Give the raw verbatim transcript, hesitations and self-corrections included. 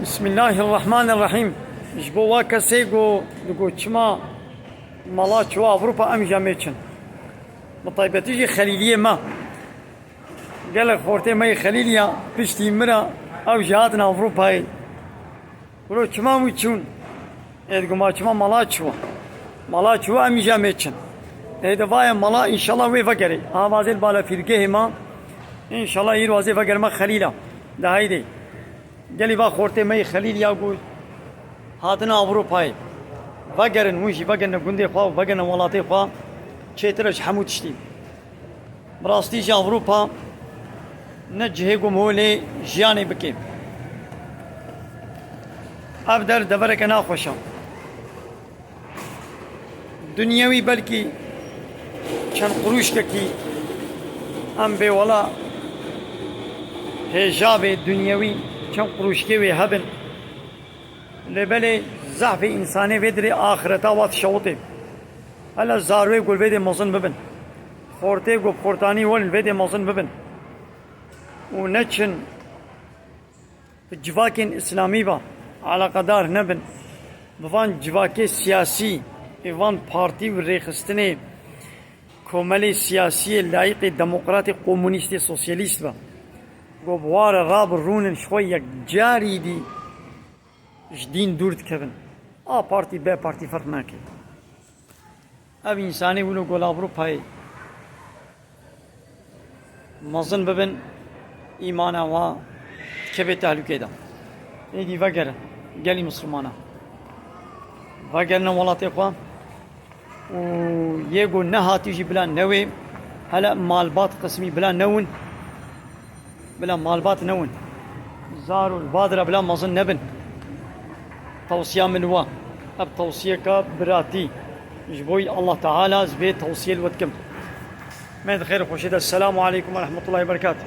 Bismillahirrahmanirrahîm. Ji bo wa kesê ku digo çima mala çiwa Ewropa em jî em ê çin. Bi taybetî jî xelîliyê me. Gelek xortê me yê xelîliya piştî min re ew jî hatin Ewropayê. Wilo çima wî çûn? Ê digo ma çima mala çiwa. Mala çiwa em jî em ê çin. Ê de vaye mala înşallah wê vegerê. Avazê li balefîrgehê ma. Înşallah îro wazê vegerme xelîla. De heydê. Gelî va xortê me yê xelîl ya got, hatina Ewropayê. Vegerin, hûn jî vegerine gundê xwe û vegerine welatê xwe. Çêtir e ji hemû tiştî. Bi rastî jî Ewropa ne cihê ku holê jiyanê bike. Ev der devereke naxweş e. Dinyewî belkî çend qurûşkekî em bê wela hêja bê dinyewî çend qurûşkê wê hebin. Lê belê zehfê însanê vê dirê axireta wa dişewitê. Hele zarwê ku li vê dê mezin bibin. Xortê ku bi xortanî welin vê dê mezin bibin. Û neçin bi civakên îslamî ve eleqedar nebin, bi van civakê siyasî, ê van partî û rêxistinê komelê siyasî yê layîqê demokratê komunîstê sosyalîst be. Go bi wa re rabirûnin ji xwe yekcarî dî ji dîn dûr dikevin. A partî, B partî ferq nake. Ev însanê wilo gol Ewropayê mezin bibin, îmana wa dikeve tehlûkê de. Êdî vegerin, gelî Mislimana. Vegerine welatê xwe û yê ku nehatî jî bila newê, hele malbat qismî bila newin. Bila malbat newin. Zar û li va dire bila mezin nebin. Tewsiya min wa. Ev tewsiyeka biratî. Ji bo Allah Teala ez vê tewsiyê li we dikim. Me di xêr û xweşê de. Selamu aleykum ve rahmetullahi ve berekatuh.